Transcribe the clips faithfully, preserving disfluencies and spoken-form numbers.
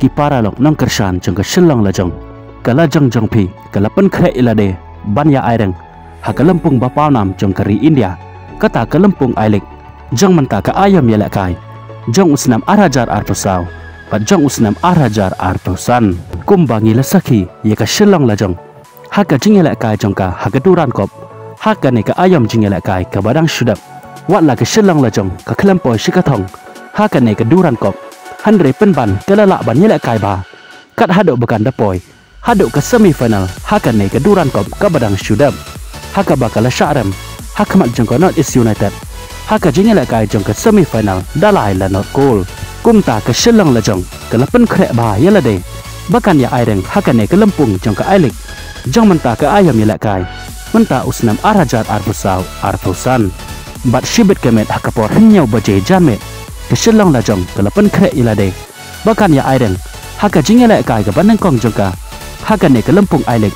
ki paralok nongkyrshan jong ka Shillong Lajong. Ka lajong jong phi ka la pynkhreh ïa lade ban ïa aireng ha ka lympung ba pawnam jong ka ri India, kata ka lympung I-League, jong mynta ka aïom ïalehkai jong u snem ar hajar arphew saw bad jong u snem ar hajar arphew san. Kumba ngi la sakhi ïa ka Shillong Lajong ha ka jingïalehkai jong ka ha ka Durand Cup ha kane ka aïom jingïalehkai kaba dang shu dep. Wat la ka Shillong Lajong ka khlem poi sha ka thong ha kane ka Durand Cup, hynrei pynban ka la lah ban ïalehkai bha kat haduh ba kan da poi haduh ka semi final ha kane ka Durand Cup kaba dang shu dep, ha kaba ka la shah rem ha khmat jong ka North East United ha ka jingïalehkai jong ka semi final da lai la not goal. Kumta ka Shillong Lajong ka la pynkhreh bha ïa lade ba kan ïa aireng ha kane ka lympung jong ka I-League jong mynta ka aïom ïalehkai mynta u snem ar hajar arphew saw arphew san. Bad shibit ka miet ha ka por hynñiew baje janmiet, ka Shillong Lajong ka la pynkhreh ïa lade ba kan ïa aireng ha ka jingïalehkai kaba nyngkong jong ka ha kane ka lympung I-League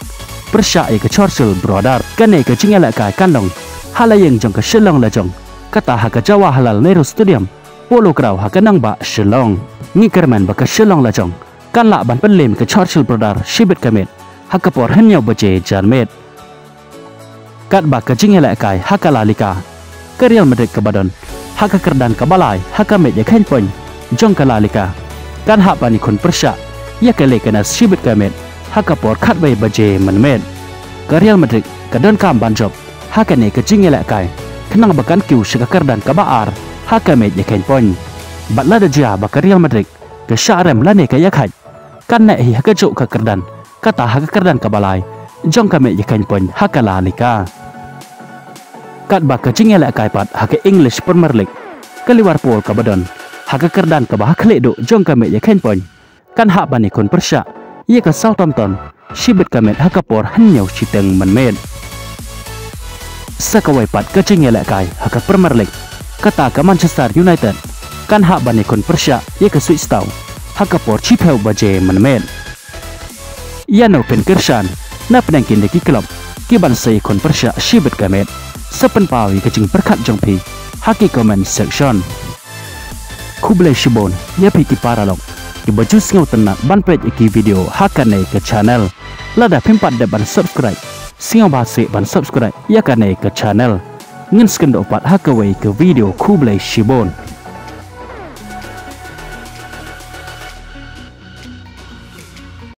pyrshah ïa ka Churchill Brother. Kane ka jingïalehkai kan long ha la ïing jong ka Shillong Lajong, kata ha ka Jawaharlal Nehru Stadium, Polo Ground ha ka nongbah Shillong. Ngi kyrmen ba ka Shillong Lajong kan lah ban pynliem ka Churchill Brother shibit ka miet ha ka por hynñiew baje janmiet. Katba ka jingïalehkai ha ka La Liga, ka Real Madrid kaba don ha ka kyrdan kaba lai ha ka miet ïakheiñ point jong ka La Liga kan hap ban ïakhun pyrshah ïa ka Leganes shibit ka miet ha ka por khatwei baje mynmiet. Ka Real Madrid ka donkam ban jop ha kane ka jingïalehkai khnang ba kan kiew sha ka kyrdan kaba ar ha ka miet ïakheiñ point. Bad lada jia ba ka Real Madrid ka shah rem lane ka ïakhait, kan neh hi ha kajuh ka kyrdan, kata ha ka kyrdan kaba lai jong ka miet ïakheiñ point ha ka La Liga. Katba ka jingïalehkai pat ha ka English Premier League, ka Liverpool kaba don ha ka kyrdan kaba ha khlieh duh jong ka miet ïakheiñ point kan hap ban ïakhun pyrshah ïa ka Southampton shibit ka miet ha ka por hynñiew shiteng mynmiet. Sa kawei pat ka jingïalehkai ha ka Premier League, kata ka Manchester United kan hap ban ïakhun pyrshah ïa ka Ipswich Town ha ka por shiphew baje mynmiet. Ïa no phin kyrshan na pdeng kine ki club kiban sa ïakhun pyrshah shibit ka miet? Sa pynpaw ïa ka jingpyrkhat jong phi ha ki comment section. Khublei shibun ïa phi ki paralok kiba ju sngewtynnat ban peit ïa ki video ha kane ka channel. Lada phim pat dep ban subscribe, sngewbha seh ban subscribe ïa kane ka channel. Ngin sa ïakynduh pat ha kawei ka video, khublei shibun.